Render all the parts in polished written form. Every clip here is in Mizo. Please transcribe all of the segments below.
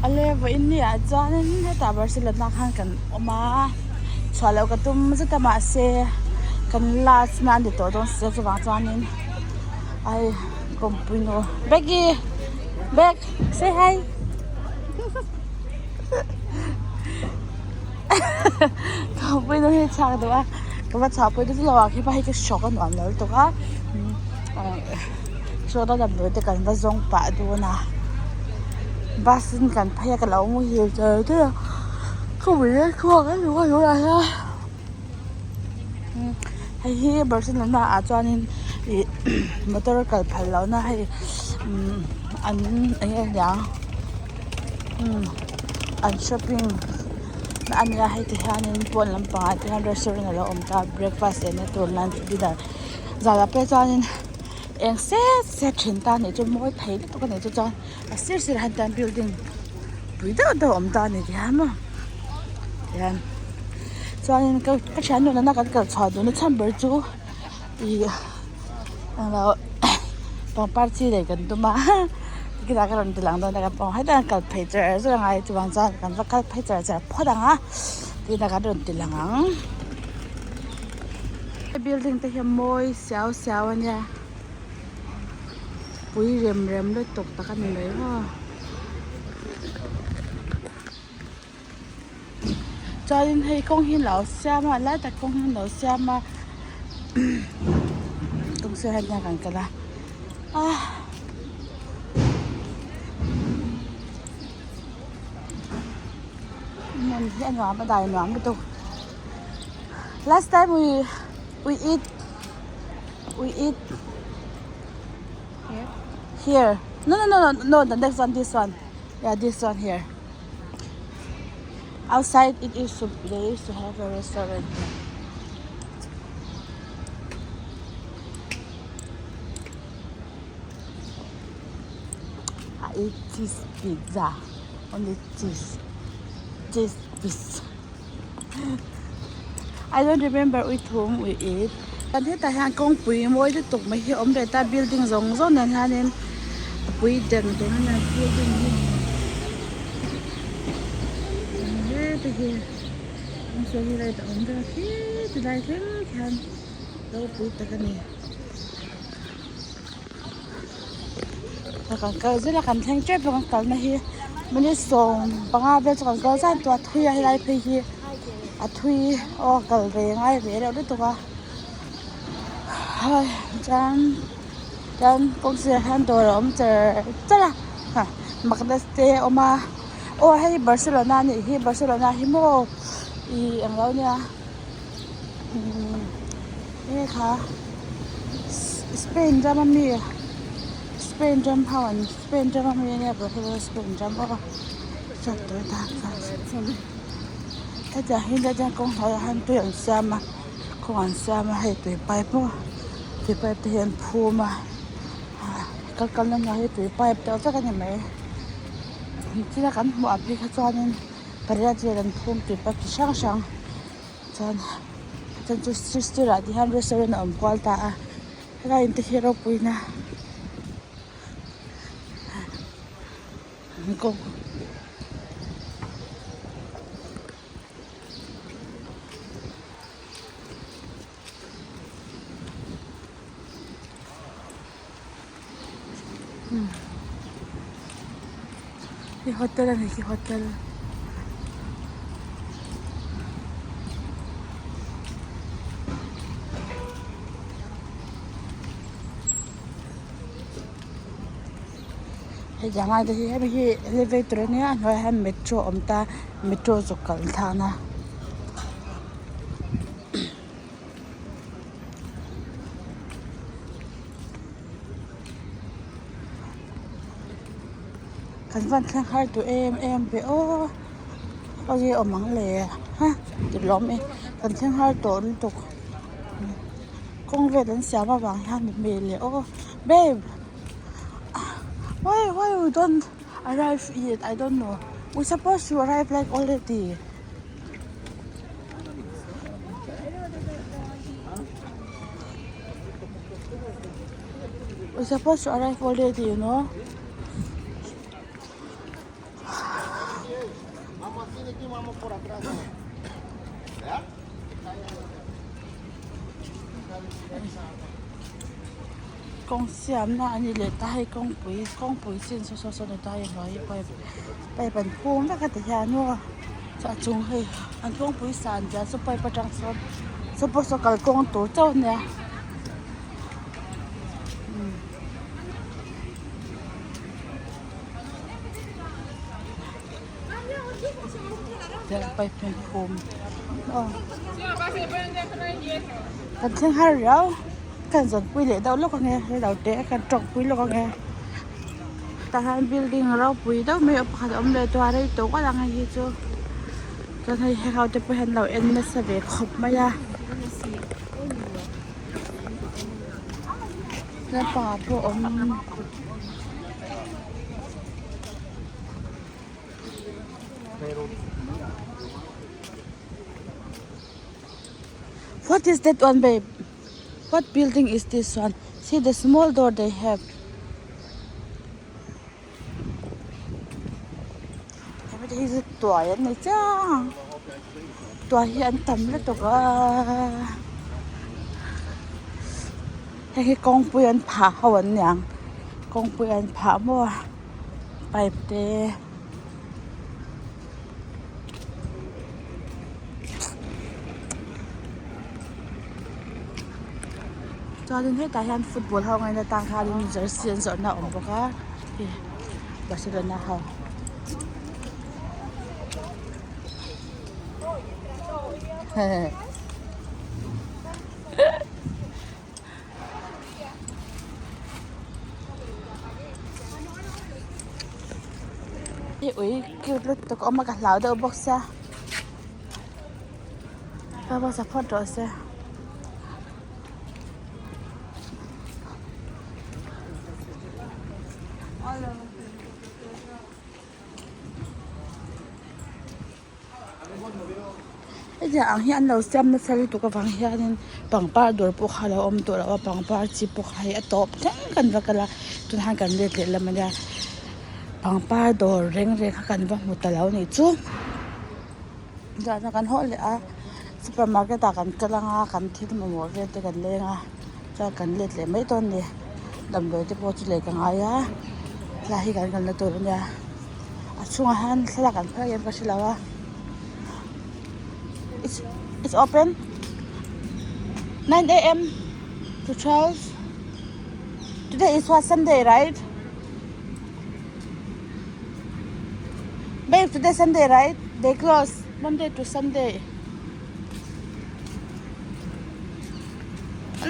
Ale vawiin ni ah chuanin hetah Barcelona khan kan awm a chhuah loh ka tum zet a mahse kan last na a ni tawh dawn sia chuvang chuanin ai kawngpui nu Becky Beck say hi kawngpui nu hi chhuak duh a ka va chhuahpui ta chiah lo a khi pa hi ka hrawk a nuam lo lutuk a. Saw damdawi te kan va zawng pah dawn a bus in kan phei a ka lo muhil char char a ka mui rei chhuak em em a tunah hian hei hi Barcelona ah chuanin ih motor kal phal lohna hei umm an eng nge niang umm an shopping na a nia hei ti hianin pawn lampangah te hian restaurant alo awm ta breakfast ei na tur lunch dinner Zanah pawh chuanin eng set set thin ta nih chu mawi thei lutuk a nih chu chuan a sir sirah hian chuan building pui deuh deuh a awm ta a ni ti hian maw tihian chuanin ka ka thian nuna kan kal chhuah duhna chhan ber chu ih englo pangpar chi lei kan tum a tikhian ka rawn ti lang dawn a kan pawh heta kal phei char char a ngai chuvang chuan kan va kal phei char char phawt ang a tikhian kan rawn ti lang ang. He building te hi mawi siau siau a nia pui rem rem lutuk tak a ni mai maw chuanin hei kawng hi an lo siam a lai tak kawng hi an lo siam a kawng sirah hian kan kal a ah. Hmun hi a nuam a dai nuam lutuk last time we we eat we eat here no no no no no the next one this one yeah this one here outside it used to they used to have a restaurant here. I eat cheese pizza only cheese cheese pizza I don't remember with whom we eat kan hetah hian kawngpui mawi lutuk mai hi a awm ve ta building zawng zawng nen hianin a pui deng deng a nia building hi heta hi saw helai te a awm vek a khi tilai thleng khian ropui tak a ni. Kan kal zel a kan thleng tep bawk a kalna hi minute 15 vel chu kan kal zan tawh a thui a helai phei hi a thui aw kal ve ngai ve reuh lutuk a chuan chuan kawng sirah hian dawr a awm char char a ha magnet te a awm a aw hei Barcelona a nih hi Barcelona hi maw ih englo nia umm enge kha Spain ram ami Spain ram ho an Spain ram ami ania Barcelona Spain ram aw hriat tur tan chuan hetiang hi chuan kawng hnuaiah hian tui an siam a kawng an siam a hei tui pipe maw tui pipe te hi an phum a kal kalna hnuai hi tui pipe deuh vek a ni mai thil a kan hmuh ang phei kha chuanin pariat vel an phum tui pipe chi hrang hrang. Chuan chuan chu sir ah te hian restaurant a awm kual ta a helai in te hi ropui na kawng Hei hotel a ni hi hotel. Hei zanga te hi hemi hi elevator a nia a hnuaiah hian metro a awm ta metro zawk kal thlakna. Kan van thleng har duh em em ve aw awi awm ang le ha ti lawm e kan thleng har tawh lutuk kawng vel an siam avang hian mi hmel leh aw babe why why we don't arrive yet I don't know we suppose to arrive like already. We supposed to arrive already, you know. Kawng siamna a ni leh ta hei kawngpui kawngpui chin saw saw saw ni ta hei hnuai hi pipe pipe an phum vek a ti hian aw chuan a chung hei an kawngpui san zia chu pipe atang sawn suppose saw kalkawng tur chauh a nia. Pipe an phum aw kan thleng har riau kan zawnpui leh deuh lawk ange reilo te kan tawngpui lawk ange tah hian building ropui deuh mai pakhat a awm leh tawh a rei tawh ngawt ang hei hi chu chuan hei heng ho te pawh hian an lo en nasa ve khawp mai a. Naupangah pawh awm. What is that one babe? What building is this one? See the small door they have. Hei hi tuai an ni chiang tuai hi an tam lutuk a hei hi kawngpui an phah ho an niang kawngpui an phah maw pipe te. Chuanin hetah hian football ho ngaina tan khanin jersey an zawrhna a awm bawk a hei Barcelona ho. I ui cute lutuk a awm a ka hlau deuh bawk sia ka hmasa phawt rawh se. Hetiang ang hi an lo siam nasa lutuk avang hianin pangpar dawr pawh kha a lo awm tawh lo a pangpar chi pawh kha hei a tawp thleng kan va kal a tunah hian kan let leh lam ania pangpar dawr reng reng kha kan va hmu ta lo anih chu zan ah kan haw leh a supermarket ah kan kal anga kan thil mamawh vel te kan leng a chuan kan let leh mai dawn a ni damdawi te pawh chu lei ka ngai a helai hi kan kalna tur ania a chhungah hian thlalak an phal em ka hrelo a it's it's open 9am to 12 today is what sunday right babe today sunday right they close monday to sunday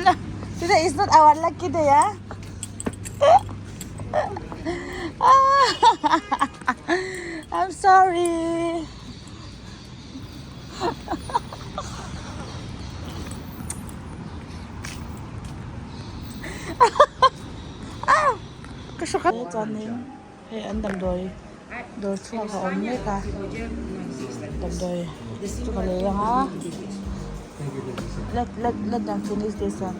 no today is not our lucky day ah I'm sorry. Ka hre khat chuanin hei an damdawi dawr chhuak a awm mek a damdawi chu ka lei ang a let let let them finish this one.